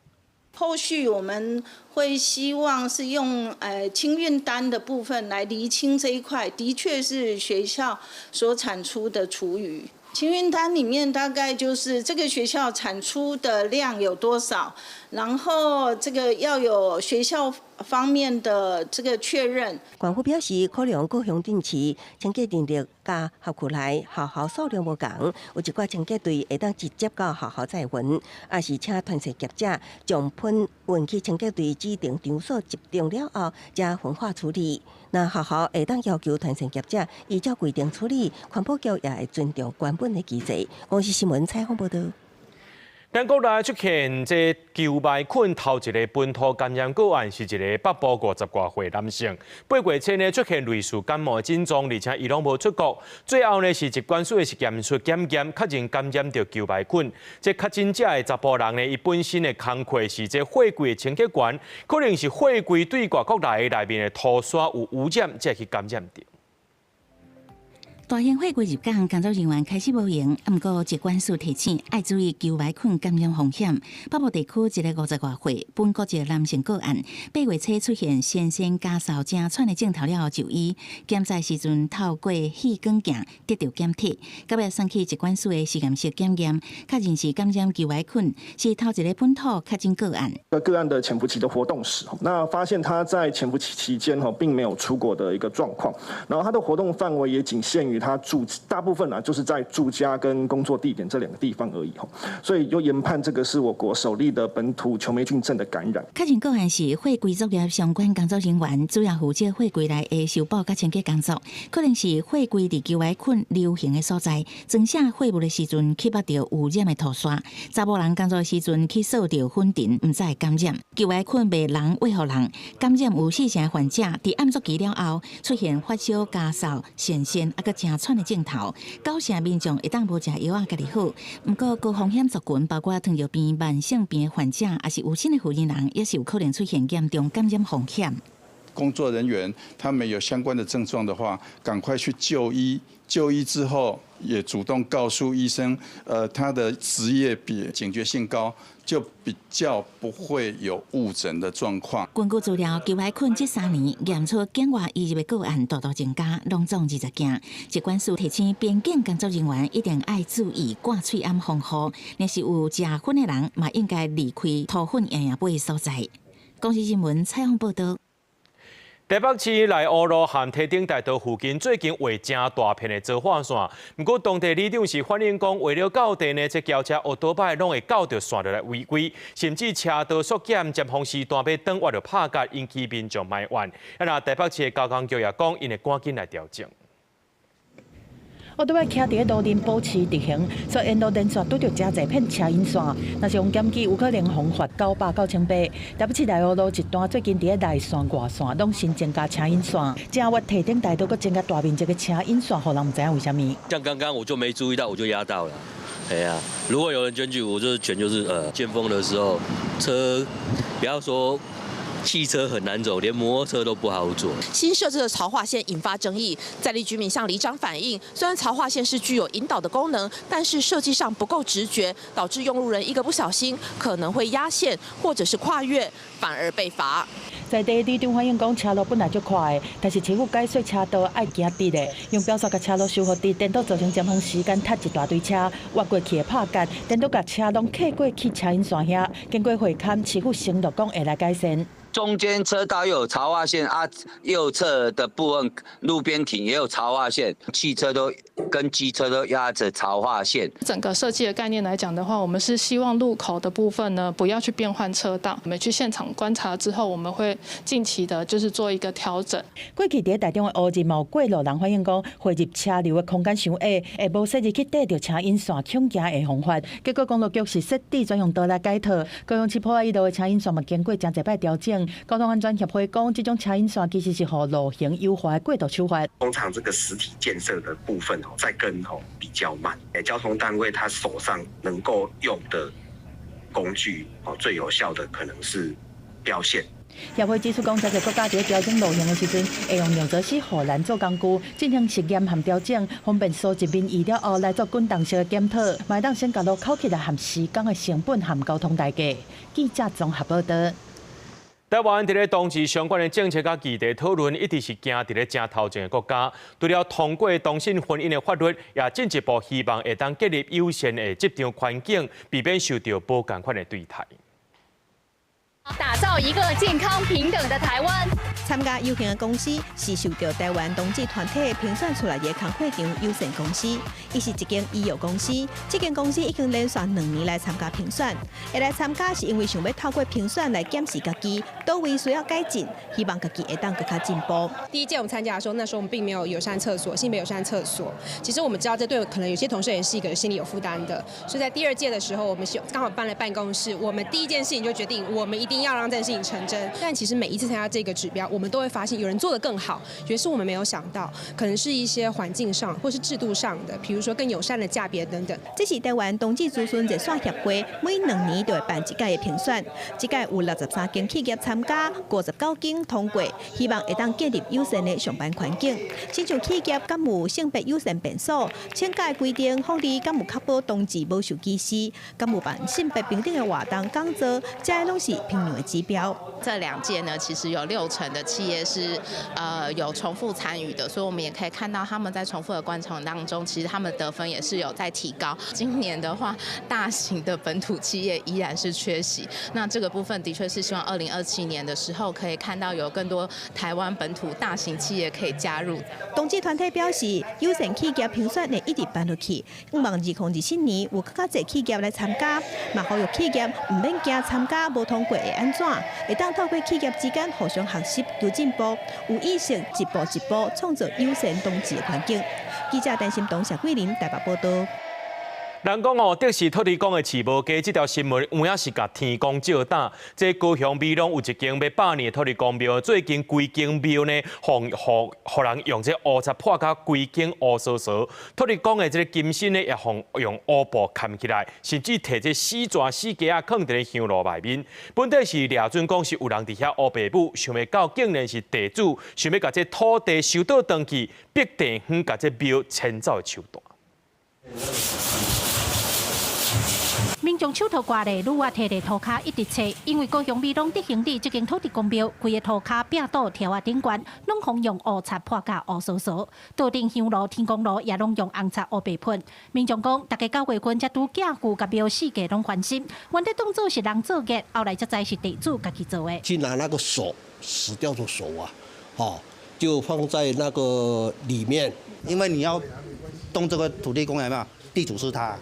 後續我們會希望是用清運單的部分來釐清這一塊，的確是學校所產出的廚餘。清運單裡面大概就是這個學校產出的量有多少，然後這個要有學校方面的這個確認。縣府表示，考量各鄉鎮市清潔人力佮轄區內學校數量無仝，有一寡清潔隊會當直接到學校載糞，抑是請團體業者將糞運去清潔隊指定場所集中了後，才焚化處理。若學校會當要求團體業者依照規定處理，環保局也會尊重原本的機制。公視新聞採訪報導。咱國內出現這球蜊菌頭一个本土感染個案，是一个北部50外歲男性。8月初呢出現類似感冒的症狀，而且伊攏無出國。最後呢是疾管署的實驗室檢驗，確認感染著球蜊菌。這確診者的查埔人呢，伊本身的工課是這貨櫃的清潔員，可能是貨櫃對外國來的內面的塗刷有污染，才去感染著。大型貨櫃入港，工作人員開始無閒，毋過疾管署提醒愛注意球蜊菌感染風險。北部地區一个50外歲本國籍男性個案，8月初出現先生咳嗽、誠喘的症頭了後就醫，檢查時陣透過氣管鏡得著檢體，到尾送去疾管署的實驗室檢驗，確認是感染球蜊菌，是頭一个本土確診個案。個案的潛伏期的活動史，那發現他在潛伏期期間並沒有出國的一個狀況，然後他的活動範圍也僅限於他住大部分呢，就是在住家跟工作地點這兩個地方而已，所以就研判這個是我國首例的本土球黴菌症的感染。確診個案是貨櫃作業相關工作人員，主要負責貨櫃內的修補佮清潔工作，可能是貨櫃佇球蜊菌流行的所在，裝卸貨物的時陣去捌著污染的塗刷，查某人工作的時陣去掃著粉塵，毋知會感染。球蜊菌袂人餵予人，感染有四成患者佇暗作期了後出現發燒、咳嗽、痫痫，抑閣誠喘的症頭，九成民眾會當無食藥仔，家己好。毋過高風險族群，包括糖尿病、慢性病患者，抑是有身的婦人，也是有可能出現嚴重感染風險。工作人員他們有相關的症狀的話，趕快去就醫。就醫之後，也主動告訴醫生，他的職業比警覺性高，就比較不會有誤診的狀況。根據資料，球蜊菌這3年驗出境外移入的個案大大增加，攏總20件。疾管署提醒邊境工作人員一定愛注意掛喙罨防護，若是有食糞的人，嘛應該離開塗糞掖掖尾的所在。公視新聞採訪報導。台北市內湖路和堤頂大道附近最近畫誠大片的槽化線，毋過當地里長是反映講，畫了到地呢，這轎車、歐多擺攏會到著線落來違規，甚至車道縮減，尖峰時段欲轉彎就拍結，引起民眾埋怨。啊，若台北市的交通局也講，𪜶會趕緊來調整。歐多擺徛佇咧路頂保持直行，所以沿路連續拄著誠濟片車引線。若是予檢舉，有可能予罰900到1800。台北市內湖路一段最近佇咧內線、外線攏新增加車引線，正月堤頂大道閣增加大面積的車引線，予人毋知影為啥物。像剛剛我就沒注意到，我就壓到了。哎呀，如果有人檢舉，我就檢就是尖峰的時候，車不要說。汽車很難走，連摩托車都不好走。新設置的槽化線引發爭議，在地居民向里長反映，雖然槽化線是具有引導的功能，但是設計上不夠直覺，導致用路人一個不小心可能會壓線或者是跨越，反而被罰。在地里長反映講，車路本來就寬的，但是市府改細車道愛行直的，用標線共車路修復直，顛倒造成尖峰時間塞一大堆車，越過去會拍結，顛倒共車攏客過去車引線遐。經過會勘，市府承諾講會來改善。中間車道又有槽化線啊，右側的部分路邊停也有槽化線，汽車都跟機車都壓着槽化線。整個設計的概念來講的話，我們是希望路口的部分呢，不要去變換車道。我們去現場觀察之後，我們會近期的，就是做一個調整。過去佇台中的烏日嘛有過路人反映講，匯入車流的空間傷狹，會無細膩去綴著車引線，恐驚會予罰。結果公路局是設置專用道來解套，高雄市博愛一路的車引線嘛，經過誠濟擺調整。交通安全協會講，這種車引線其實是予路行優化的過渡手法。通常這個實體建設的部分，再跟比較慢。交通單位他手上能夠用的工具，最有效的可能是標線。協會指出講，這個國家佇調整路型的時陣，會用紐澤西護欄做工具進行實驗和調整，方便蒐集民意了後來做滾動式的檢討，嘛會當先共路口起來和時工的成本和交通代價。記者綜合報導。台灣佇咧同志相關的政策佮議題討論，一直是行佇咧誠頭前的國家。除了通過同性婚姻的法律，也進一步希望會當建立友善的職場環境，避免受著無仝款的對待。打造一個健康平等的台灣。參加遊行的公司是受著台灣同志團體評選出來的工課場友善公司，伊是一間醫藥公司。這間公司已經連續2年來參加評選，會來參加是因為想欲透過評選來檢視家己，佗位需要改進，希望家己會當閣較進步。第一屆我們參加的時候，那時候我們並沒有友善廁所，性別友善廁所。其實我們知道這對可能有些同事也是一個心理有負擔的，所以在第二屆的時候，我們剛好搬了辦公室，我們第一件事情就決定，我們一定要讓這件事情成真。但其實每一次參加這個指標，我們都會發現有人做得更好，也是我們沒有想到，可能是一些環境上或是制度上的，譬如說更友善的價別等等。這是台灣同志諮詢熱線協會每2年就會辦一屆的評選，這屆有63間企業參加，59間通過，希望會當建立友善的上班環境。親像企業敢有性別友善便所，請假規定福利敢有確保同志無受歧視，敢有辦性別平等的活動講座，這攏是評量的指標。這兩屆呢，其實有60%的企業是有重複參與的，所以我們也可以看到他們在重複的過程當中，其實他們得分也是有在提高。今年的話，大型的本土企業依然是缺席，那這個部分的確是希望2027年的時候可以看到有更多台灣本土大型企業可以加入。同志團體表示，友善企業評選會一直辦落去，向望2027年有閣較濟企業來參加，嘛呼籲企業毋免驚參加無通過會按怎，會當透過企業之間互相學習求進步，有意識一步一步創造友善同志的環境。記者陳心東、謝桂林台北報導。人講哦，德是土地公的飼無雞，這條新聞有影是共天公借膽。這高雄美濃有一間欲百年的土地公廟，最近規間廟呢，予予人用這烏漆潑甲規間烏趖趖。土地公的這个金身呢，也予用烏布崁起來，甚至提這死蛇死雞仔囥佇咧香爐內面。本底是掠準講是有人佇遐烏白舞，想袂到竟然是地主想欲共這土地收倒轉去，逼地方共這廟遷走的手段。民眾手頭掛咧，女仔提咧塗跤一直揣，因為高雄美濃德興里這間土地公廟，規個塗跤壁倒柱仔頂懸，攏予用烏漆潑甲烏趖趖，桌頂香爐、天公爐也攏用紅漆烏白噴。民眾講，逐家9月份才拄寄舊共廟四界攏翻新，原底當做是人做孽，後來才知是地主家己做的。去拿那個手，死掉的手啊，就放在那個裡面，因為你要動這個土地公，有沒有？地主是他。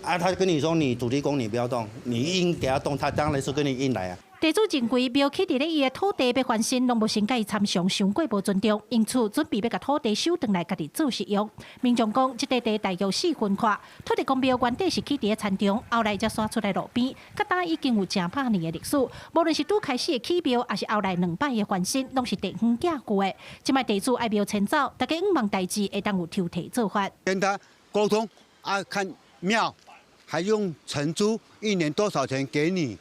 啊，他跟你說你土地公你不要動，你硬給他動，他當然是跟你硬來啊。地主認為廟起佇咧伊的土地欲翻新，攏無先共伊參詳，傷過無尊重，因此準備欲共土地收轉來，家己做使用。民眾講，這塊地大約4分闊，土地公廟原底是起佇咧田中，後來才徙出來路邊，佮今已經有成百年的歷史。無論是拄開始的起廟，抑是後來兩擺的翻新，攏是地方寄舊的。這擺地主愛廟遷走，大家向望代誌會當有抽提做法。跟他溝通啊，看廟還用承租，一年多少錢給你？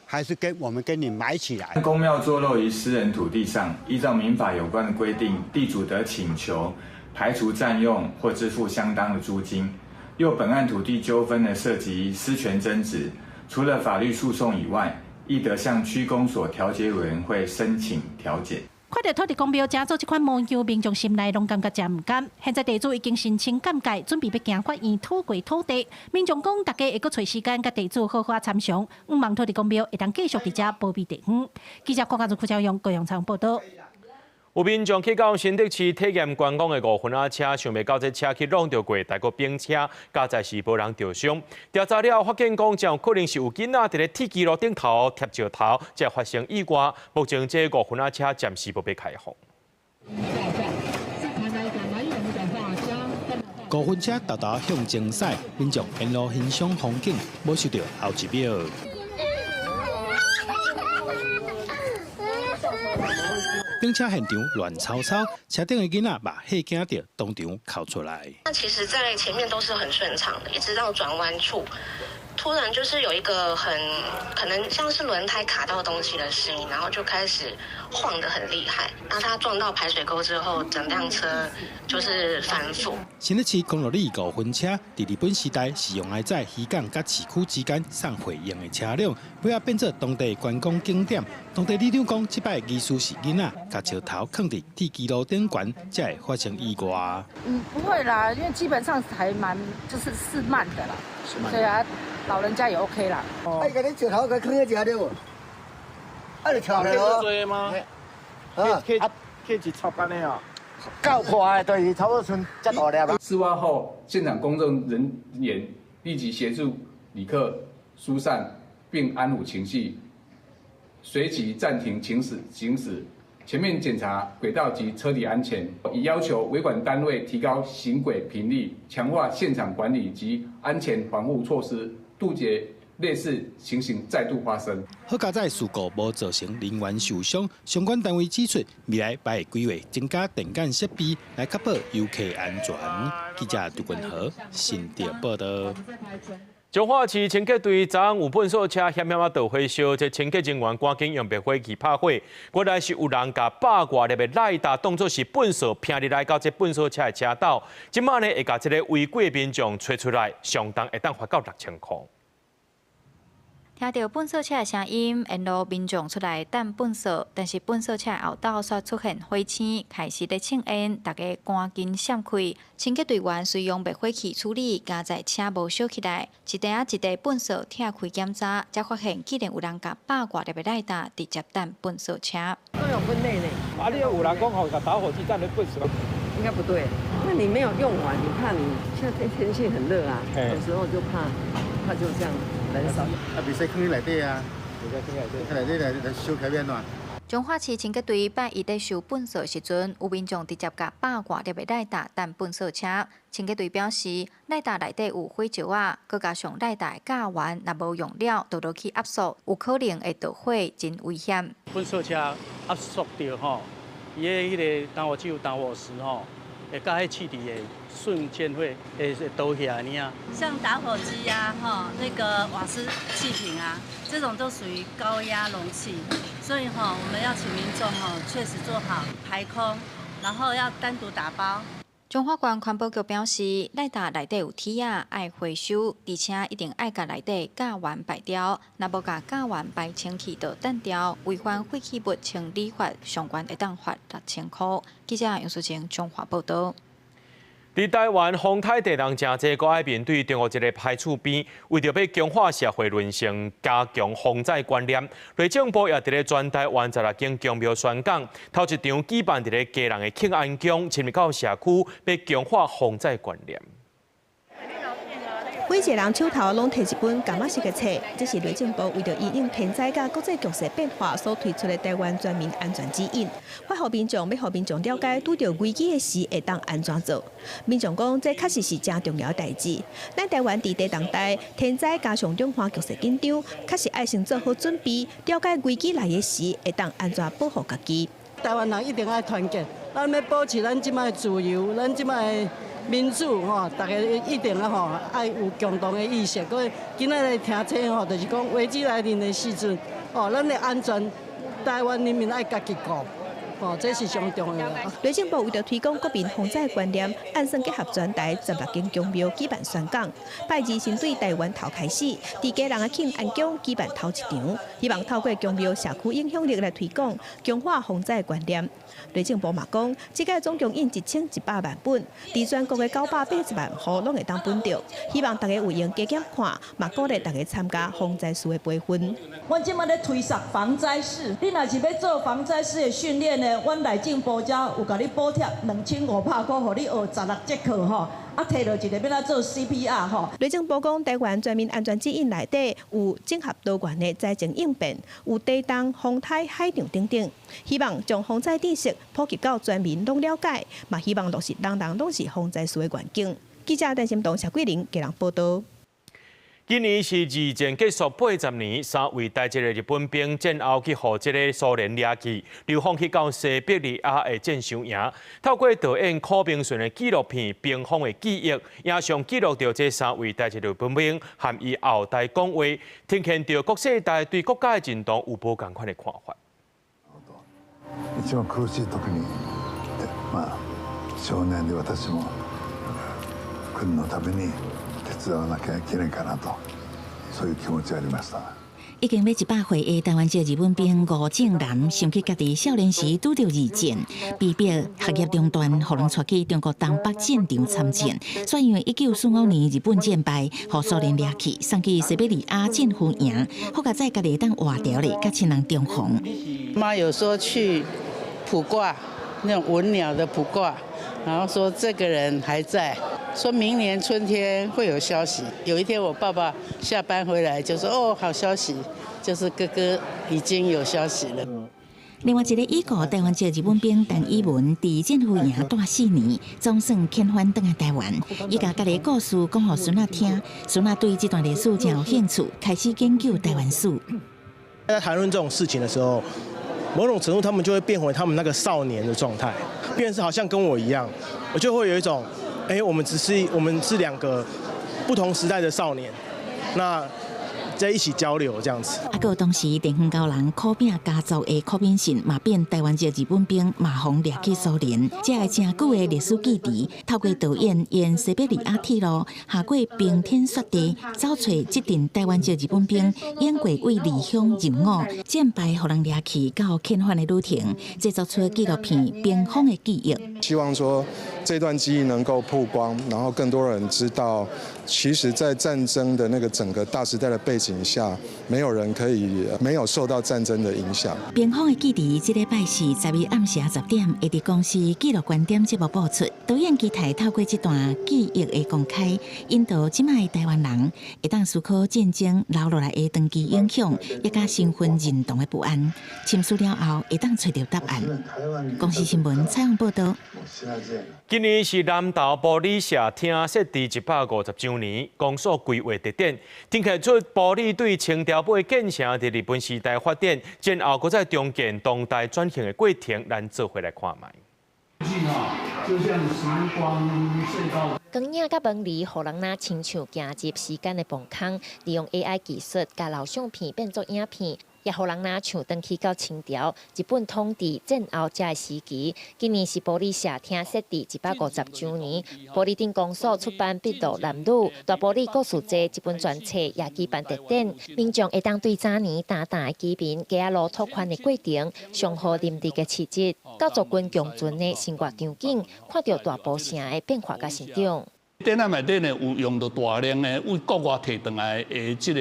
還是跟我們跟你買起來。公廟坐落於私人土地上，依照民法有關的規定，地主得請求排除佔用或支付相當的租金。又本案土地糾紛呢，涉及私權爭執，除了法律訴訟以外，亦得向區公所調解委員會申請調解。看著土地公廟這做這款模樣，民眾心內攏感覺誠毋甘。現在地主已經申請鑑界，準備欲行法院討回土地。民眾講，大家會閣揣時間共地主好好參詳，向望土地公廟會當繼續佇遮保庇地方。記者郭家如、郭昭勇高雄採訪報導。有民眾去到新竹市體驗觀光的五分仔車，想袂到這車去挵著過台國兵車，加載是無人著傷。調查了後發現講，真有可能是有囡仔佇咧鐵枝路頂頭疊石頭，才發生意外。目前這五分仔車暫時無欲開放。五分車沓沓向前駛，民眾沿路欣賞風景，無想著後一秒。冰車現場亂糟糟，車頂的囡仔嘛嚇驚著，當場哭出來。那其實，在前面都是很順暢的，一直到轉彎處，突然就是有一個很可能像是輪胎卡到東西的聲音，然後就開始晃得很厲害。那他撞到排水溝之後，整輛車就是翻覆。新北市公路里五分車，佇日本時代是用來載漁港佮市區之間送貨用的車輛，尾仔變做當地觀光景點。當地里長講，這擺疑似是囡仔共石頭囥佇鐵支路頂懸，才會發生意外。嗯，不會啦，因為基本上還蠻就是是慢的啦，對啊，老人家也 OK 啦。啊，伊共你石頭共囥咧食對無？啊，就跳來咯。嗎？啊，客是插按呢啊？夠快，對，差不多賰遮大粒。事發後，現場工作人員立即協助旅客疏散並安撫情緒，隨即暫停行駛，行駛，全面檢查軌道及車體安全，已要求維管單位提高行軌頻率，強化現場管理及安全防護措施，杜絕類似情形再度發生。好佳哉事故無造成人員受傷，相關單位指出，未來會規劃增加電感設備來確保遊客安全。記者杜君和新竹報道。彰化市清潔隊昨昏有糞掃車險險仔著火燒，這清潔人員趕緊用滅火器拍火。原來是有人共百外粒的賴打當作是糞掃，拚入來到這糞掃車的車斗。這馬呢會共這個違規民眾揣出來，上重會當罰到6000箍。聽著糞掃車的聲音，沿路民眾出來擲糞掃，但是糞掃車後斗煞出現火星，開始咧衝煙，大家趕緊閃開。清潔隊員隨用滅火器處理，佳哉車無燒起來，一袋仔一袋糞掃拆開檢查，才發現竟然有人共百外粒的賴打直接擲糞掃車。都有分類呢。啊，你有人講吼，共打火機擲咧糞掃。應該不對，那你沒有用完，你怕你現在天氣很熱啊，有時候就怕，怕就這樣燃燒。啊，袂使囥佇內底啊，袂使囥內底，內底來來燒起欲按怎？彰化市清潔隊拜一咧收糞掃時陣，有民眾直接共百外粒的賴打擲糞掃車。清潔隊表示，賴打內底有火石仔，閣加上賴打的甲烷，若無用了，倒落去壓縮，有可能會著火，真危險。糞掃車壓縮著吼，伊的彼个打火機有打火石吼，會佮彼氣體會瞬間會倒起來爾。像打火機呀，哈，那個瓦斯氣瓶啊，這種都屬於高壓容器，所以哈，我們要請民眾哈，確實做好排空，然後要單獨打包。彰化縣環保局表示，賴打內底有鐵仔，愛回收，而且一定愛共內底甲烷排掉，若無共甲烷排清去就擲掉，違反廢棄物清理法，上懸會當罰6000箍。記者楊淑晴彰化報導。佇台灣風颱地動誠濟，閣愛面對中國一个歹厝邊，為著欲強化社會韌性，加強防災觀念，內政部也佇咧全台灣16間宮廟宣講，頭一場舉辦佇咧基隆的慶安宮，深入到社區，欲強化防災觀念。每一个人手頭攏提一本柑仔色的冊，這是內政部為著因應天災佮國際局勢變化所推出的台灣全民安全指引，發予民眾，欲予民眾了解拄著危機的時會當按怎做。民眾講，這確實是誠重要的代誌。咱台灣佇地動帶、天災加上兩岸局勢緊張，確實愛先做好準備，了解危機來的時會當按怎保護家己。台灣人一定愛團結，咱欲保持咱這擺的自由，咱這擺的民主吼，大家一定啊吼，愛有共同的意識。所以今仔日聽這吼，就是講危機來臨的時陣，哦，咱的安全，台灣人民愛家己顧。哦，這是上重要的。內政部為著推廣國民防災觀念，按算結合全台16間宮廟舉辦宣講。拜二先對台灣頭開始，佇基隆的慶安宮舉辦頭一場，希望透過宮廟社區影響力來推廣，強化防災觀念。內政部嘛講，這屆總共印1100萬本，佇全國的980萬戶攏會當分著，希望大家有閒加減看，嘛鼓勵大家參加防災士的培訓。阮這擺咧推捒防災士，你若是欲做防災士的訓練呢？阮內政部遮有共你補貼2500箍，予你學16節課吼，啊，提著一个欲按怎做 CPR 吼。內政部講，台灣全民安全指引內底有整合多元的災情應變，有地動、風颱、海浪等等，希望將防災知識普及到全民攏了解，嘛希望落實人人攏是防災士的願景。記者陳心東、謝桂玲基隆報導。今年是二戰結束80年，三位台籍的日本兵戰後去予這个蘇聯掠去，流放去到西伯利亞的戰傷營。透過導演柯明順的紀錄片《冰封的記憶》，影像記錄著這三位台籍日本兵和伊後代講話，呈現著各世代對國家的認同有無仝款的看法。一番苦しい時に、まあ少年で私も國のために手伝わなきゃいけないかなと。そういう気持ちありました。已經欲100歲的台灣籍日本兵吳正南，想起家己少年時拄著二戰，被迫學業中斷，予人帶去中國東北戰場參戰。煞因為1945年日本戰敗，予蘇聯掠去，送去西伯利亞戰俘營，好佳哉家己會當活著咧，佮親人重逢。媽有說去卜卦，那種文鳥的卜卦，然後說這個人還在。說明年春天會有消息。有一天我爸爸下班回來就說：“哦，好消息，就是哥哥已經有消息了。” 另外一个已故台灣籍日本兵陳以文，佇戰俘營蹛4年，總算遣返轉來台灣。伊共家己故事講予孫仔聽，孫仔對這段歷史真有興趣，開始研究台灣史。在談論這種事情的時候，某種程度他們就會變回他們那個少年的狀態，變成是好像跟我一樣，我就會有一種。哎，我們是兩個不同時代的少年，那在一起交流這樣子。啊，閣有當時電園高人苦餅家族的柯敏信，嘛變台灣籍日本兵，嘛予掠去蘇聯，這个誠久的歷史記憶，透過導演沿西伯利亞鐵路下過冰天雪地，走揣這陣台灣籍日本兵演過為離鄉入伍戰敗，予人掠去到遣返的旅程，製作出紀錄片《冰封的記憶》。希望說這段記憶能夠曝光，然後更多人知道，其實，在戰爭的那個整個大時代的背景下，沒有人可以沒有受到戰爭的影響。冰封的記憶，這禮拜四12暗時10點，會佇公視紀錄觀點節目播出。導演期待透過這段記憶的公開，引導這擺的台灣人會當思考戰爭留落來的長期影響，也佮身份認同的不安。深思了後，會當揣著答案。公視新聞採訪報導。今年是南投埔里社廳設置150週年，公所規劃特展，呈現出埔里對清朝尾建成佇日本時代發展，戰後閣再重建當代轉型的過程，咱做伙來看覓。就像時光隧道。光影佮紋理，予人若親像行入時間的墓空，利用 AI 技術，共老相片變做影片。也予人若像轉去到清朝日本統治戰後這个時期。今年是埔里社廳設置150週年，埔里鎮公所出版《篳路藍縷大埔里故事集》這本專冊也舉辦特展，民眾會當對早年大膽的居民街仔路拓寬的過程、上好林立的市集，佮族群共存的生活場景，看著大埔城的變化佮成長。展覽內底呢，有用著大量的對國外提轉來的這个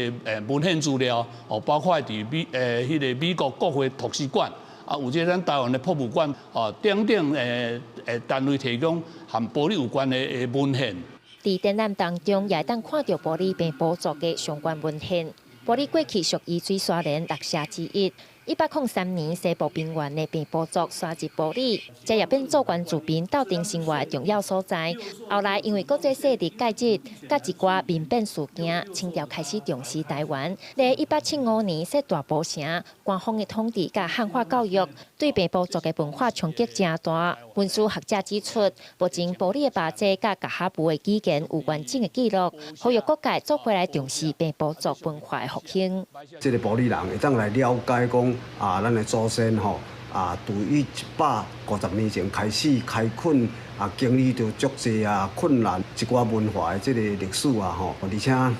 文獻資料，哦，包括佇彼彼个美國國會圖書館，啊，有這咱台灣的博物館，哦，等等單位提供和埔里有關的文獻。佇展覽當中，也會當看著埔里平埔族的相關文獻。埔里過去屬於水沙連六社之一。1803年，西部平原的平埔族徙入埔里，這也變做原住民鬥陣生活的重要所在。後來因為國際勢力介入，佮一寡民變事件，清朝開始重視台灣。佇1875年設大埔城，官方的統治佮漢化教育，對平埔族的文化衝擊誠大。文史學者指出，目前埔里的巴濟佮噶哈布的語言有完整的記錄，呼籲各界做伙來重視平埔族文化的復興。這个埔里人會當來了解講啊，咱的祖先吼啊，對於150年前開始開墾啊，經歷著足濟啊困難，一寡文化的這个歷史啊吼，而且啊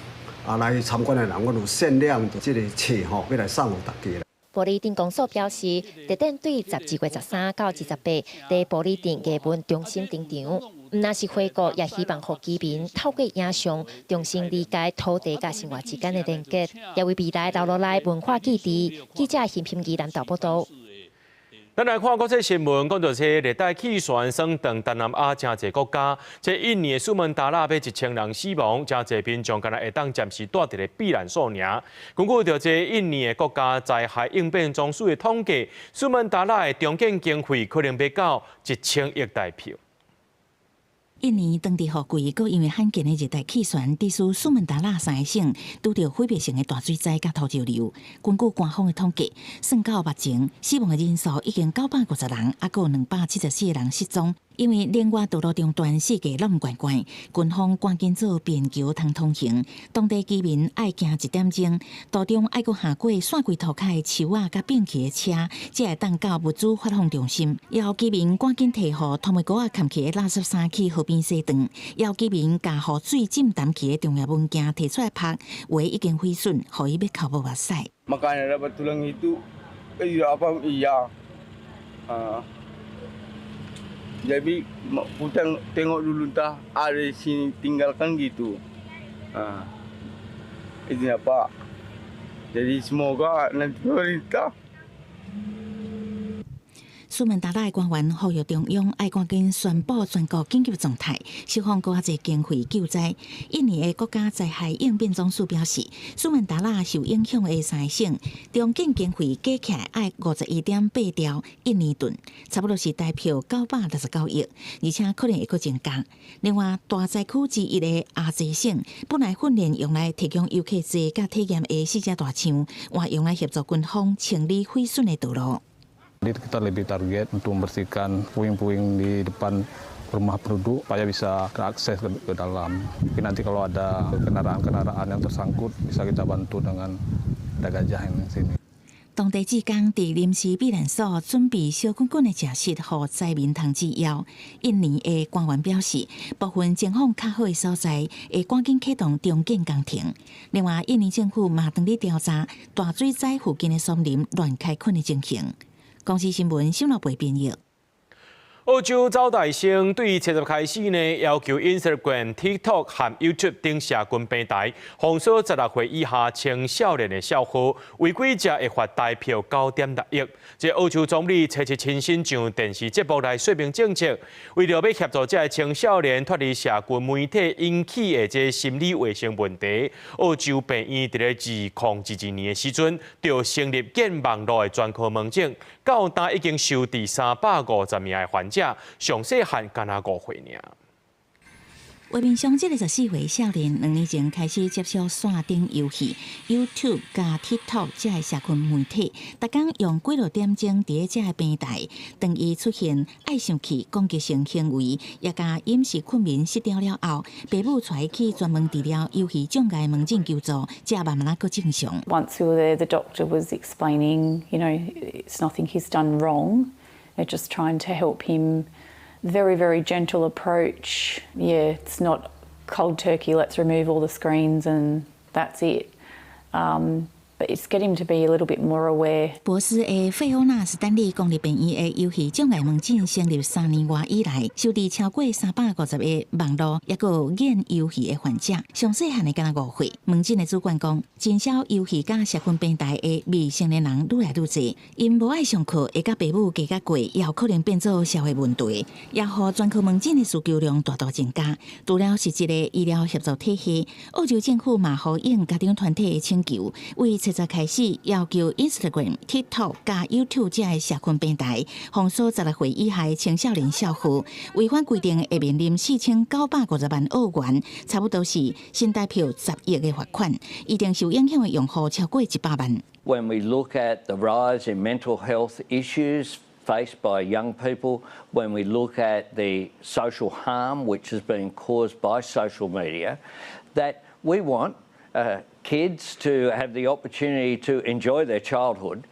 來參觀的人，阮有限量的這个冊吼，欲來送予大家。埔里鎮公所表示，特展對12月13到28，佇埔里鎮藝文中心登場。毋但是回顧，也希望予居民透過影像，重新理解土地佮生活之間的連結，也為未來留落來文化記憶。記者邢平宜南投報導。咱來看國際新聞，講著這熱帶氣旋升轉東南亞誠濟國家，這印尼的蘇門答臘欲1000人死亡，誠濟民眾敢若會當暫時蹛佇咧避難所爾。根據著這印尼的國家災害應變總署的統計，蘇門答臘的重建經費可能欲到1000億台幣。印尼當地雨季，閣因為罕見的熱帶氣旋，致使蘇門答臘三个省拄著毀滅性的大水災佮土石流。根據官方的統計，算到目前死亡的人數已經950人，猶閣有274個人失蹤。因為另外道路中斷，四界攏關關，軍方趕緊做便橋通通行，當地居民愛行一點鐘，途中愛閣下過散規塗跤的樹仔佮變去的車，才會當到物資發放中心。要居民趕緊提予塗木膏仔崁去的垃圾衫去河邊洗頓，要居民共雨水浸澹去的重要文件提出來曝，有的已經毀損，予伊欲哭無目屎。 Makanya dapat tulang itu, iya apa iya. Ah. Jadi hutang tengok dulu entah ada di sini tinggalkan gitu. Ah. Itu apa? Jadi semoga nanti pemerintah 蘇門答臘的官員呼籲中央愛趕緊宣布全國緊急狀態，釋放閣較濟經費救災。印尼的國家災害應變總署表示，蘇門答臘受影響的三個省，重建經費加起來愛51.8兆印尼盾，差不多是台幣969億，而且可能會閣增加。另外，大災區之一的阿濟省，本來訓練用來提供遊客坐佮體驗的四隻大象，換用來協助軍方清理毀損的道路。 Jadi kita lebih target untuk membersihkan puing-puing di depan rumah penduduk supaya bisa terakses ke dalam. Mungkin nanti kalau ada kendaraan-kendaraan yang tersangkut bisa kita bantu dengan ada gajah ini sini. 當地志工佇臨時避難所準備燒滾滾的食食，予災民通解枵。印尼的官員表示，部分情況較好的所在會趕緊啟動重建工程。另外，印尼政府嘛正佇調查大水災附近的松林亂開墾的情形。公視新聞小老貝編譯。澳洲走大省對七十開始呢，要求 Instagram、TikTok 和 YouTube 等社群平台封鎖16歲以下青少年的帳號，違規者會罰台幣9.6億。這澳洲總理初七親身上電視節目來說明政策，為著欲協助這个青少年脫離社群媒體引起的這心理衛生問題，澳洲病院佇咧2022年的時陣，就成立建網路的專科門診，到今已經收治350名的患者。上細漢敢若5歲爾。畫面上這个14歲少年，2年前開始接觸線頂遊戲、YouTube 佮 TikTok 這个社群媒體，逐工用幾落點鐘佇咧這个平台。當伊出現愛生氣、攻擊性行為，也共飲食困眠失調了後，爸母帶伊去專門治療遊戲障礙門診求助，才慢慢仔閣正常。 Once we were there, the doctor was explaining, it's nothing he's done wrong. They're just trying to help him. Very, very gentle approach. Yeah, it's not cold turkey, let's remove all the screens and that's it. But it's get him to be a little bit more aware. 珀斯的費歐娜斯丹利公立病院的遊戲障礙門診成立3年外以來，收治超過350個網路抑閣有癮遊戲的患者，上細漢的敢若5歲。門診的主管講，真少遊戲佮社群平台的未成年人愈來愈濟，𪜶無愛上課，會佮爸母計較過，也有可能變做社會問題，也予專科門診的需求量大大增加。除了實質的醫療協助體系，澳洲政府嘛呼應家長團體的請求，為七十開始要求 Instagram、TikTok 佮 YouTube 這个社群平台封鎖16歲以下的青少年帳號，違反規定會面臨4950萬澳元，差不多是新台幣10億的罰款。一定受影響的用戶超過100萬。 When we look at the rise in mental health issues faced by young people, when we look at the social harm which has been caused by social media, that we want kids to have the opportunity to enjoy their childhood,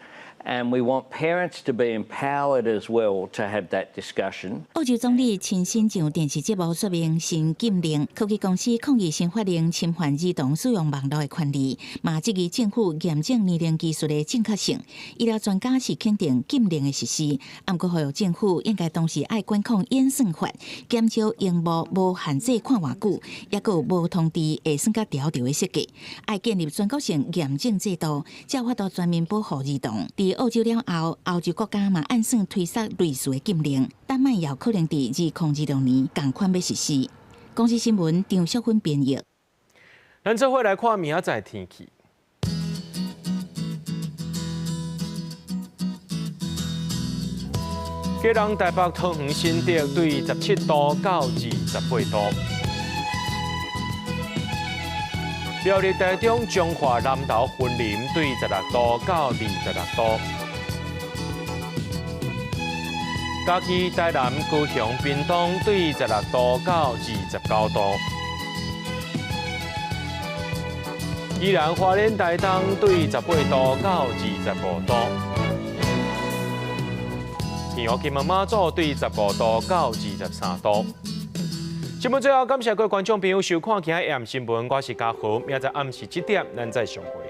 and we want parents to be empowered as well to have that discussion. 澳洲總理親身上電視節目說明新禁令，科技公司抗議新法令侵犯兒童使用網路的權利，嘛質疑政府驗證年齡技術的正確性。醫療專家是肯定禁令的實施，毋過呼籲政府應該同時愛管控演算法，減少螢幕無限制看偌久，抑閣有無通知會算較條條的設計，愛建立全國性驗證制度，才有法度全面保護兒童。佇澳洲了後，歐洲國家嘛按算推出類似的禁令，丹麥也有可能佇2026年仝款欲實施。公視新聞張淑芬編譯。咱做伙來看明仔載天氣。基隆台北桃園新竹對17度到28度。苗栗台中彰化南投雲林對16度到26度。嘉義台南高雄屏東對16度到29度。宜蘭花蓮台東對18度到25度。澎湖金門馬祖對15度到23度。新聞最後，感謝各位觀眾朋友收看今日 AM 新聞，我是嘉豪，明仔載暗時7點，咱再相會。